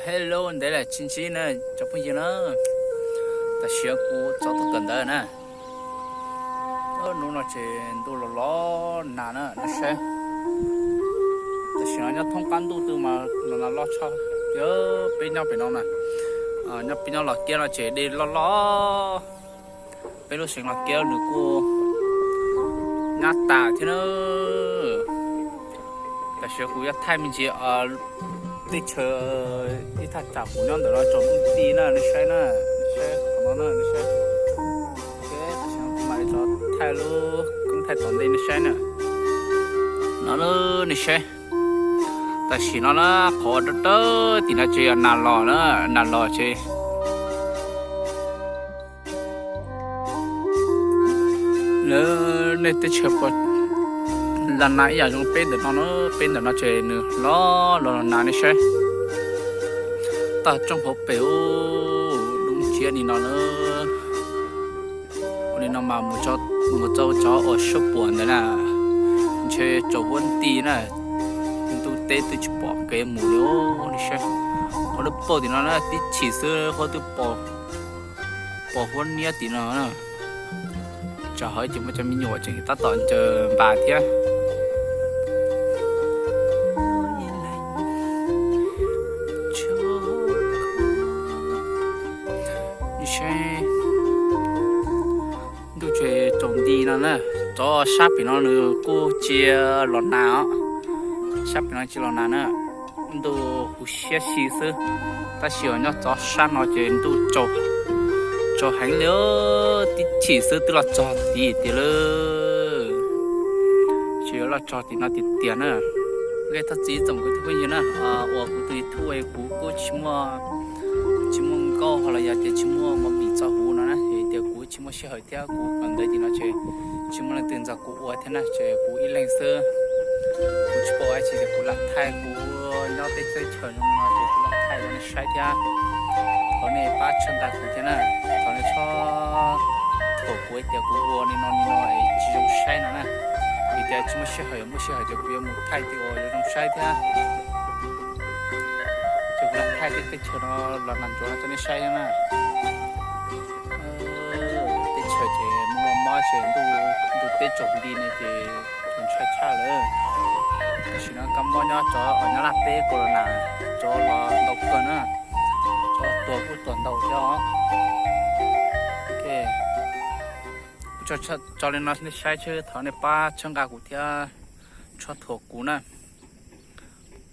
Hello, ntev lawm tsis ntsib na cov phooj ywg na. Tam sim no kuv txog tuaj kawm ntawv na. Hnub no ces ntuj los los nag na, nej saib. Tam sim no nyob thoob qab ntuj twg mas los nag loj tshaj. Yog peb nyob pem no na, nyob peb nyob Los Kiab no ces dej loj loj. Peb lub xeev Los Kiab nws kuj nyab tas thiab na. Tam sim no kuv yuav thaij me ntsis teb chaws ib thaj tsam kuv nyob ntawm no tsaus ntuj nti na, nej saib na, nej saib qhov no na, nej saib. Tam sim no kuv mam li rov thaij lub koob thaij tom ntej nej saib na. No na, nej saib. Tam sim no na, qhov dawb dawb tim no ces yog nag los na, nag los ces lawv nej teb chaws puas los nag ib yam zoo peb ntawm no na, peb ntawm no ces nws los los nag nej saib. Toj roob hauv pes ub, dub nciab li no na. Ua li no mas mus rau cov uas sab puam ntawd na, ntshe tsaus huab nti na, ntuj teb twb tsis pom kev mus li. Nej saib, qhov lub pauj tim no na tib chim xwb huab twb pom huab niab tim no. Tsam hov ces muaj cov me nyuam tseem tab tom ncaws npas thiab. Ntuj ces tsaus nti no na, cov sab pem no nws kuj cia los nag os, sab pem no cia los nag na. Ntuj huv siab si xwb, tab sis os nyob cov sab no ces ntuj tsaus heev li, tib chim xwb twb los txog tid tiag lawm. Tsis yuav los txog tim no tiag tiag na. Ok, thov txim txoom kuv tus phooj ywg na, uas kuv tus YouTube kuv kuj tsis muaj, tsis muaj nkauj ho los yog tias tsis muaj movie txo huv no na, vim tias kuv tsis muaj sij hawm thiab kuv kawm ntawv tim no ces tsis muaj leej twg ntxog kuv ua thiab na, ces kuv ib leeg xwb. Kuv tsis paub ua dab tsi ces kuv lam thaij, kuv nyob teb chaws zoo no ces kuv lam thaij rau nej saib thiab. Thov nej pab txhawb nqa kuv thiab na, thov nej txhob thuam kuv hais tias kuv ua li no li no es tsis zoo saib no na, vim tias tsis muaj sij hawm, muaj sij hawm ces kuv yuav mus thaij tej uas yuav zoo saib thiab. Ces kuv lam thaij tej teb chaws no los nag ntsuav no rau nej saib thiab na. Teb chaws ces muaj mob ces ntuj teb tsaus nti no ces tsaus ntshai tshaj lawm. Tam sim no kab mob nyob cov uas nyob Laj Teb Corona cov los ntau kawg na, cov tuag kuj tuag ntau thiab os. Kuv tso li no nej saib, thov nej pab txhawb nqa kuv thiab txhob thuam kuv na.